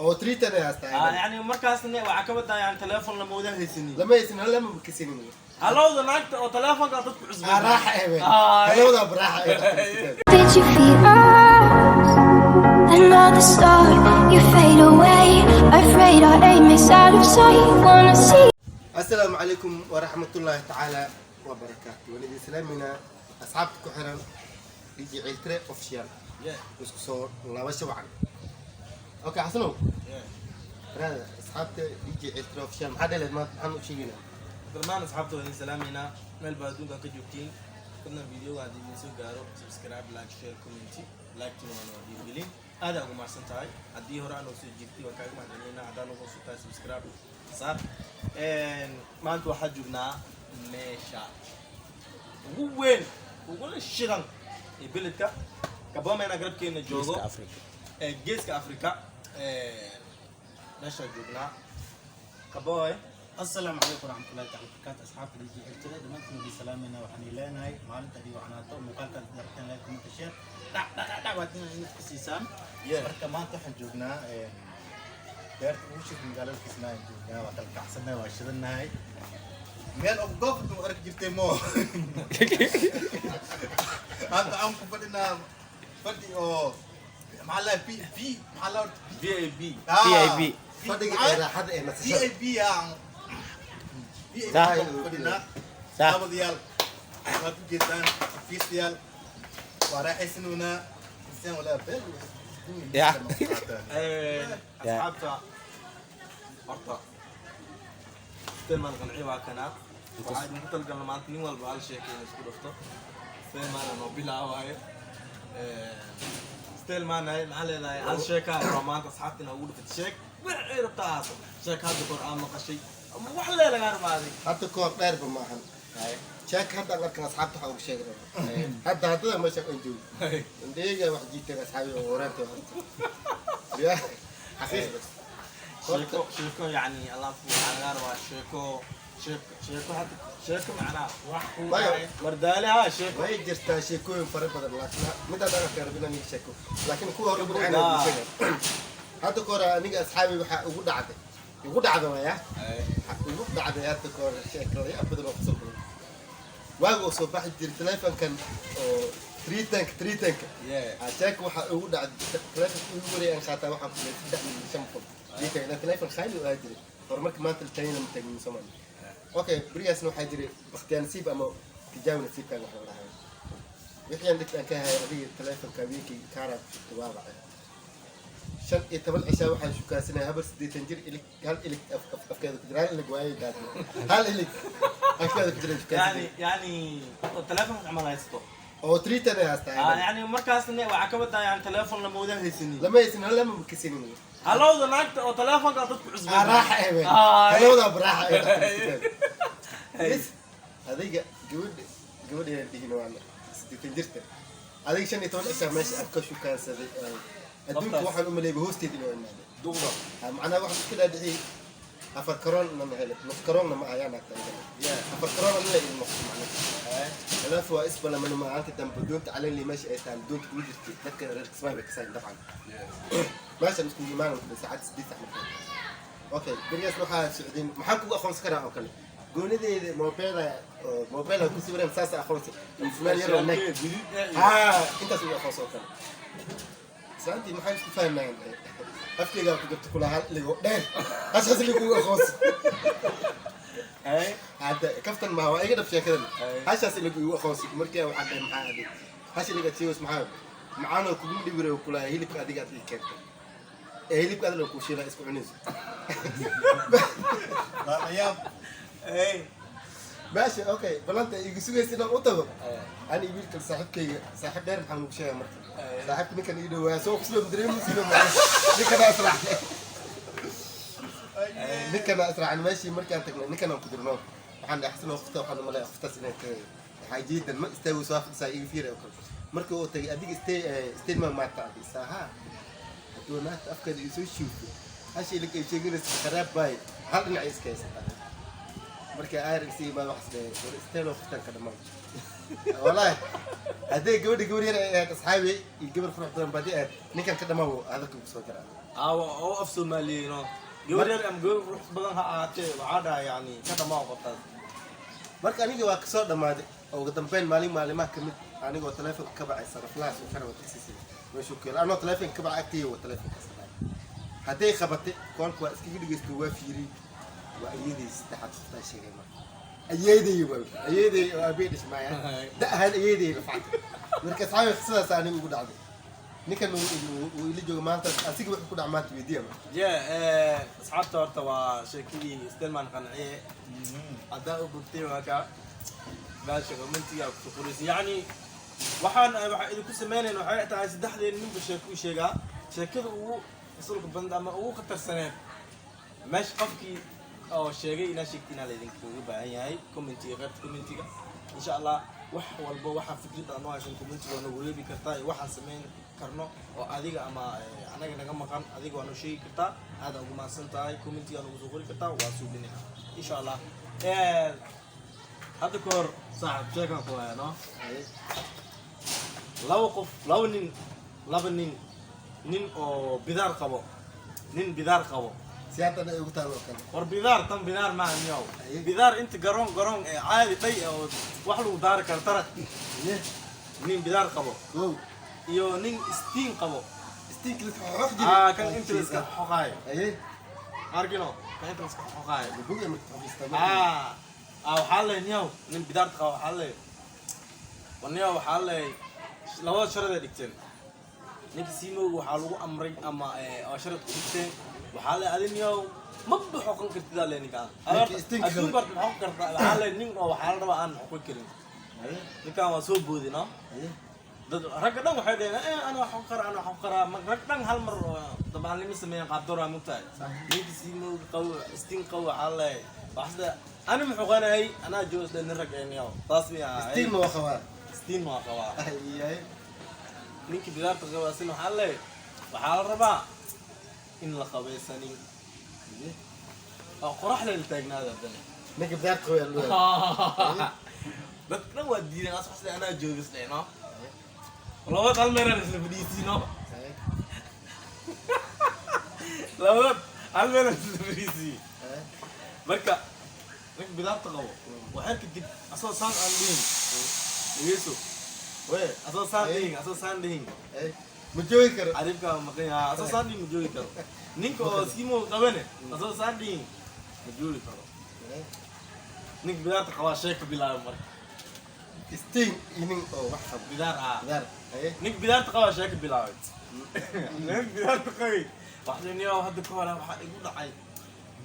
Oo 310 ay haystaa. Yani markaasna waxaa ka wadaa, yani, telefoon lama wada haysanin. Lama haysan, lama kasinin. Halowda naagta oo telefoonka dadku cusbay. Ah, raaxa eh wey. Halowda raaxa eh. Did you feel us? Another star, you fade away. Afraid our aim is out of sight. Wanna see. Asalaamu calaykum waraxmatullaahi tacaala wabarakaatu. Waan idin salaaminaa, asxaabta ku xiran DJ Ciiltire Official. Isku soo laabasho wacan. Okay, Xasanow. Brother, asxaabta DJ Ciiltire Official maxaa dhaleed maanta? Maxaan u sheegaynaa? Dhammaan asxaabta waa idin salaameynaa meel baa adduunka ka joogtiin. Fadlan videoga haddii idin soo gaaro, subscribe, like, share, comment. Like-tuna waa noo dhiirigelin, aad aa ugu mahadsan tahay. Haddii hore aan noo soo jiibtay, waan kaaga mahadcelinaa. Haddaan nagu cusub tahay, subscribe saar. Maanta waxaa joognaa meesha ugu weyn uguna shidan ee beledka Gabomena, garabkeena joogo ee Geeska Africa. Meeshaa joognaa, Kaboy. Asalaamu calaykum waraxmatullahi taala barakaatu. Asxaabta DJ Ciiltire dhammaantiin idin salaamayna. Waxaan ileenahay maalinta idin wacnaato. Muuqaalkaad darteen like, comment, share, dhac dhac dhac dhac, waad inaad ku siisaan. Marka maanta waxaan joognaa beerta ugu shid magaalada Kismaayo aan joognaa. Waa kala kacsannahay, waa shidannahay. Meel oo goofta u arki jirtay mo hadda aan ku fadhinaa fadhi oo maxaa la B B maxaa la VIP. VIP. Fadhiga ee raaxada ee nasashada. VIP aan VIP aan ku fadhinaa. Daawadayaal, waad u jeedaan fiistayaal, waa raaxaysanoonaa insaan walaa beel. Asxaabta, horta Stelman qanci waa kanaa. Waxaa idinku talgalna maanta nin walba hal sheeka inuu isku dhufto. Stelman noo bilaawaayo. Stelman, maxaa leedahay? Hal sheeka waa maanta asxaabta inaa ugu dhufatid. Sheeg wixii rabta ahaato, sheeka hadda kor aa maqashay ama wax lee lagaa rabaaday. Hadda kahor dheerba maahan. Sheeka hadda aan arkan asxaabta waxaa ugu sheegi rabaa hadda haddada meesha aan joogo indheyga wax jiiteen asxaabi oo waraanta horta ya xaqiiq bas. Sheeko, sheeko, yani allah waxaa lagaa rabaa sheeko, sheeko, sheeko, hadda sheeko macnaha wax ku Maya. mardaale ha sheeko. Way jirtaa sheekooyin fara badan, laakiin midaad aan arkaa rabin inaan ii sheeko, laakiin kuwa hore ugu dhacayna waan sheegay. Hadda ka hor aniga asxaabi waxaa ugu dhacday, igu dhacda waaya, waxaa igu dhacday hadda ka hor sheeko la yaab badan oo qosol badan. Waaga oo soo baxi jiray telefonkan oo 310-ka, 310-ka. Sheeko waxaa ugu dhacday, telefonka ugu wareey aan qaataa waxaan fulay 3,500,000. Diika ilaa telefon khaali oo ahaa jiray horumarka maanta la taagana ma taagin Soomaaliya. Okay, berigaasna waxaa jiray bakhtiyaa nasiib ama tijaabi nasiibkaaga wax la dhahayo. Wixii aan dhigta aan ka hayay adiga telefonka habeenkii kaaraa ku shubtay, waa wacay. 15 cishaa waxaan shukaasanaya habar 80 jir, ilig hal ilig afkeeda ku jira, hal ilig waayay daatay, hal ilig afkeeda ku jira shukaasanaya. Yani telefonka camal haysto. Oo 310 ay haystaa. Yani markaasna waxaa ka wadaa, yani, telefoon lama wada haysanin. Lama haysan, lama kasinin. Halowda naagta oo telefoonka dadku cusbay. Raaxa eh wey. Halowda raaxa eh bas. Adiga gabadha, gabadha dhihin waana 80 jirta. Adiga 15 cishaa meesha aad ka shukaansaday adduunka. Qoftaas. Waxaan u maleeyay hoosteed inuu imaaday. Duqda. Macnaha waxaan iska dhaadhiciyey afar karoonna ma helin, nus karoonna ma ayaan agta, afar karoonna la idin noqdo macnaha. Khilaaf waa isbalamana maalinta dambe doonta caleenley meesha ay tahay doonta kugu jirtay, dadka reer Kismaayo bay kasaayin dabcan. Meeshaan iskugu imaan saacad 8 sac markaa. Okay, berigaas waxaa socdeen maxaan kugu aqoonsan karaa oo kale goonideeda mobeela oo mobeela ku sawiran, saas aqoonsi fulaan yar oo neeg haa intaas ugu aqoonsan oo kale. Islaantii maxaan isku fahmayaan? Afkeygaa ku jirta kula hal ligo dheer hashas ligo ugu aqoonsi. Hadda kaftan maha, waa iga dhab sheekadan. Hashaas iligu igu aqoonsi. Markii waxaa dhahay, maxaa adig hash iliga sheegos, maxaa macaanoo kugu dhibire kula hilibka adiga aad ii keentay ee hilibka adiga kuu shiilaa isku cunayso. Waa yaab. Meesha okay balanta igu sugaysa inaan u tago ani wiilkan saaxiibkayga, saaxiib dheer maxaa lagu sheegaa marka saaxiibka ninkan ii dhowaa soo kuslo dareemaysiino ninkana israacnay, ninkana israacnay. Meeshii markaan tagnay ninkan aan ku dirno, waxaan dhahay, xasan qofta waxaan u malaya qoftaas inay ka xaajiyadan ma istaago, soo fadhisaa iga fiira oo kale. Markii uu tagay adiga istay istay ma maata adi saaha hadduu naagta afkeeda isoo shiifto hashi ilig ay sheeganaysa kharaab baay hal dhinac iska haysataa. Marka ayr si imaad wax isdhahay war isteelo qoftan ka dhamaan. Wallaahi haddii gabadha gabar yar ay ahayd asxaabi iyo gabar qurux badan baadi ahayd, ninkan ka dhamaan wuu hadalka ku soo jaraa. Oo af Soomaaliyeeno gabar yar ama gabar qurux badan ha ahaatee, waxaa dhahay yani ka dhamaa qoftaas. Marka aniga waa kasoo dhammaaday oo ugu dambeyn maalin maalimaha kamid anigoo telefonka ka bacay saraflahaas uu ka raba taxi meeshuu ku yaalo, anoo telefonka ka bacay agtayga wa telefonkaas dhacay. Hadday qabatay koolka waa iskaga dhegeysto, waa fiiriyey, waa ayeeday saddexaad qoftaa sheegay. Marka ayeeday waa ayeeday oo aabey dhishmaaya da ahaan ayeeday la factay. Marka asxaabi, sidaas aniga ugu dhacday. Ninkan uu ila jooga maanta, asiga wuxuu ku dhac maanta weydiiya marka. Yeah, asxaabta, horta waa sheekadii Stelman qanciye. Haddaa u bogtay waa ka baasha commentiga ku qoraysa. Yacni waxaan idinku sameynayna waxay tahay saddexdeen ninba sheeko u sheegaa, sheekada ugu isulka badan ama ugu khatarsaneed meesha qofkii oo sheegay inaa sheegtay inaa laydinkaga baahan yahay commentiga, qaybta commentiga, insha Allah. Wax walba waxaa fikrad aan noo haysan commentiga waa nagu reebi kartaa, iyo waxaan samayn karno oo adiga ama anaga naga maqan adiga waa noo sheegi kartaa. Aad ugu mahadsan tahay. Commentiga nagu soo qori kartaa, waa suubinayna insha Allah. Hadda ka hor, saaxib, sheekaan ku haya no laba qof, laba nin, nin oo bidaar qabo, nin bidaar qabo. Si haddana ay ugu taalo oo kale. War bidaar tan bidaar maaha niyow. Aye. Bidaar inta garoon garoon ee caadi dhay oo wax lagu daari karo taraq. Nin bidaar qabo Wow. iyo nin istiin qabo. Istiinka la xox jiray. Aa, kan inta la iska xoqaayo. Arkino kan inta la iska xoqaayo. Buga marka xoqista. Aa, waxaa leh niyow nin bidaarta qabo, waxaa leh war niyow, waxaa leh labada sharad ay dhigteen. Ninka siimowga waxaa lagu amray ama oo sharad ku dhigteen, waxaa leh adi niyow maba xoqan kartid aa leh ninkaan. Ninka istinka Adduunka horta ma xoqan kartaa? Waxaa leh nin oo waxaa la rabaa aan xoqan karin. Ninkaan waa soo boodi no. Dad ragga dhan waxay dhaheen ana xoqan karaa, ana xoqan karaa. Rag dhan hal mar oo dabaalnimo sameeyeen qaabdoraa mugtahay. Ninka siimowga qabo, istiin qabo, waxaa leh waxsida ani ma xoqanayay, anaa joogo isle nin rag ee niyow taas miya. Istiin ma waa qabaa? Istiin waa qabaa. Aye. Ninkii bidaarta qabaa sin waxaa le waxaa la rabaa in la qabaysanin oo qoraxda la taagnaada haddana. Ninka bidaarta qabaa loo. Dadka dhan waa diideen, as waxsida anaa joogo isle no labad hal meelaan isla fadhiisiino, labad hal meelaan isla fadhiisiiye. Marka ninka bidaarta qabo waxyar kadib asoo saan aan dhihin, dhegeyso, Wee. asoo saan dhihin, asoo saan dhihin. Aye. Ma joogi karo. Cariibkaa maqan yahaa, asoo saan dhihin ma joogi karo. Ninka oo simo qabane asoo saan dhihin ma joogi karo. Ninka bidaarta qabaa sheeka bilaabay marka. Istiin iyo nin oo wax qabo. Bidaar ah. Bidaar. Aye. Ninka bidaarta qabaa sheeka bilaabay. Ninka bidaarta qabay waxaa niyow hadda ka hore waxaa igu dhacay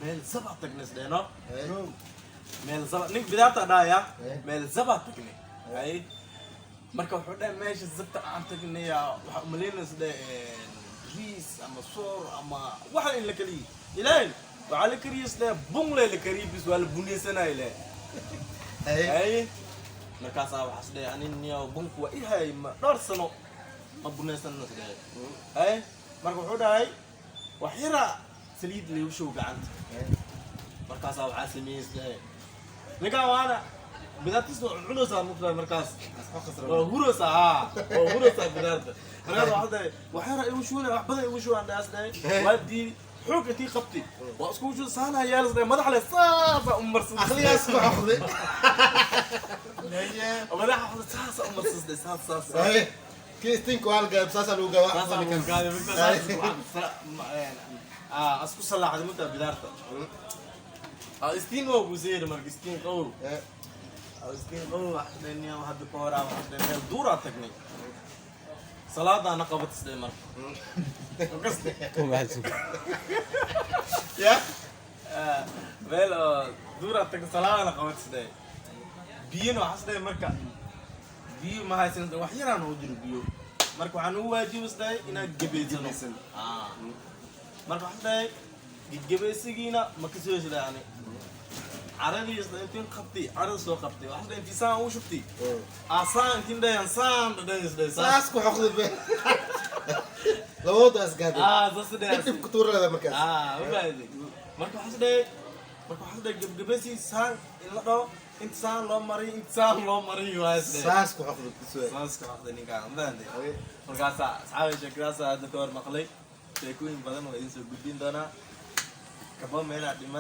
meel zaba tagnay isdheeno. Aye. Meel zaba, ninka bidaarta dhahaya. Meel zaba tagnay. Ay, marka wuxuu dhahay meesha zabta aan tagnay waxaa umalaynaysa dhe riis ama soor ama waxa in la kaliyi ilaahay waxaa la kariyay isdhe bungle la kariyay bis waa la bunaysanay le. Aye. Ay, markaasaa waxaa isdhe ani niyow bunku waa ihay ma dhowr sano ma bunaysanna isdhe. Ay, marka wuxuu dhahay wax yara saliid lagu shubo gacanta. Markaasaa waxaa sameeyey isdhe ninkaan waana bidaartiisa waa cunaysaa mugtahay markaas. Waa huraysaa, haa, waa huraysaa bidaarta. Markaas waxaa dhahay wax yara igu shuunay, wax badan igu shuban dhaas dhahay, waa diidi xoog intii qabtay waa iskugu shuun saanaa yeelas dhahay, madax le saasa u marsan. Aqligaas ku xoqday. Madaxa saasa u marsan dhahay, saas saas saas. Aye. Kii istiinka waa la gaab saasaa lagu gaabaa. Saasaa lagu gaaday marka saas asku salaaxday mugtaa bidaarta. Istiin waa kuseeri marka istiin qabow. Istiin qabow waxaa hadda ka horaa waxaa dhahay meel duuraa tagnay, salaadaana qabat isdhay marka. Ya. Meel oo duuraa tagnay, salaadaana qabat isdhay, biyana waxaa isdhahay marka biyo ma haysan, wax yaraan oo jiro biyo. Marka waxaan ugu waajib isdhahay inaan gebaysano. Marka waxaa isdhahay gebaysigiina ma kasoo heshay ani caradii isla intiin qabtay, carada soo qabtay, waxaa isdhahay intii saan ugu shubtay saan intiin dhayan saan dhadhan isdhahay saan. Saas ku xoqday be. Labadooda is gaaday. Saas dhahay. Dib ku tuurada markaas. Ma fahamtay? Marka waxaa isdhahay gebgebesi saan in la dhaho, inta saan loo mariyo, inta saan loo mariyo waa isdhahay. Saas ku xoqday ku soo. Saas ka xoqday ninkaan, ma fahamtay? Markaasaa asxaabi sheekadaasa hadda ka hor maqlay. Sheekooyin badan waa idin soo gudbin doonaa. Kaba meelaa dhiman.